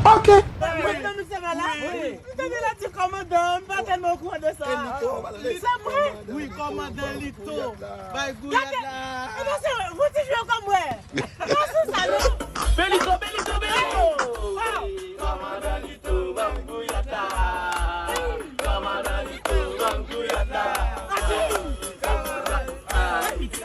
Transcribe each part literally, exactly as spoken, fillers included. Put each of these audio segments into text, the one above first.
Ok. Mwen tande misye pa la. Wi. M tande l ap di kòmandan, m pa tèlman okouran de sa. Se mwen? Wi, kòmandan Lito. Bay gouyad la. Gade, e mesye, fouti jwe kòm mwen. Nan sans sa, non? Belito, Belito, Belito! Kòmandan Lito, ban m gouyad la. Kòmandan Lito, ban m gouyad la. Kòmandan Lito!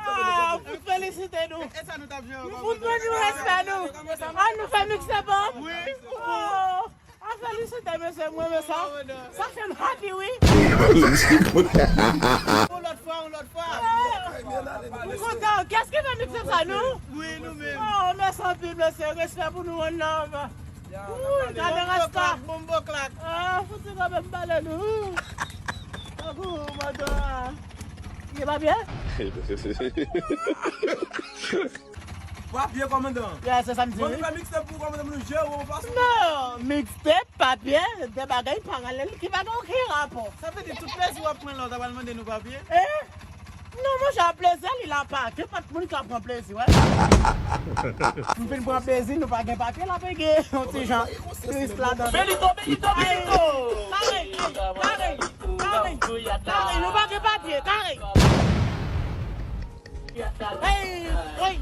Ah, fout felisite nou. Nou fout ban nou respè nou. Ah, nou fè mikse bon. Wi. Oh. A felisite mesye, mwen renmen sa. Sa fè m happy wi. Yon lòt fwa, yon lòt fwa. M kontan. Kiyès ki fè mikse sa, nou? Wi, nou menm. Oh, mèsi anpil mesye, respè pou nou, one love. Wi, gade rasta. Bonbo klak, bonbo klak. Ah, fouti kanmenm pale nou. Tankou mòdo a. Li pa byen? Papye kòmandan. Yeah, se sa m di. Bon, nou fè mixtape pou kòmandan pou nou jere yon fason. Non, mixtape, papye, de bagay paralèl ki pa gen okenn rapò. Sa vle di tout plezi w ap pran la, w ta pral mande nou papye? Eh? Non, monchè, plezi li la pa. Gen pa t moun k ap pran plezi, wè. M fin pran plezi, nou pa gen papye, la pe gen yon ti jan tris ladan. Belito, Belito, Belito! Kare, kare, kare, kare, nou pa gen papye, kare! Hey, hey.